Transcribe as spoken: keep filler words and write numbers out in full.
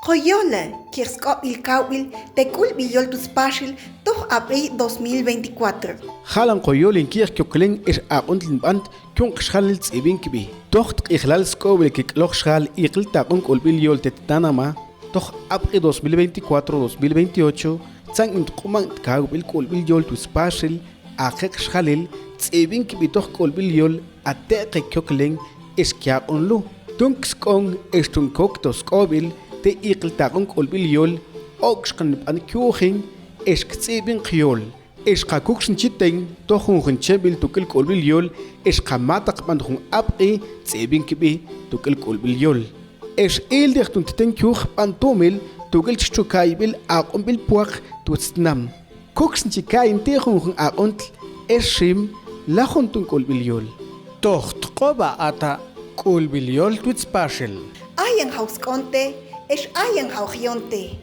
Koyole kiix sk'obil kawbil te k'ulbil yol twuts paxil toj abiy dos mil veinticuatro. Jalan koyol in kiix kyoklen ex aq'untl in b'ant kyun kxjalil tz'ibin kbi. Toj tq'ijlal sk'obil ke k'loj xjal iq'il taq'un k'ulbil yol te tanama toj ab'q'i dos mil veinticuatro dos mil veintiocho, tzan in tq'uman tkawbil k'ulbil yol twuts paxil, aqiq xjalil tz'ibin kbi toj k'ulbil yol a teq'e kyoklen ex kyaq'un lu. Tun ksk'on ex tun kok to sk'obil te iq'il taq'un k'ulbil yol, okx qan b'an kyuujin ex ktz'ibin qyol. Ex qa kukx nchiten toj junjun chembil tuk'il k'ulbil yol ex qa mataq b'an jun ab'q'i tz'ibin kbi tuk'il k'ulbil yol. Ex iltix tun titen kyuj b'an tumil tuk'il chchukayb'il aq'unb'il pwaq twuts tnam. Kukx nchi kayin ti' junjun aq'untl ex xim lajun tun k'ulbil yol. Toj tq'ob a ata k'ulbil yol twuts paxil. Ayan jaw sk'onte ex ayan jaw jyonte.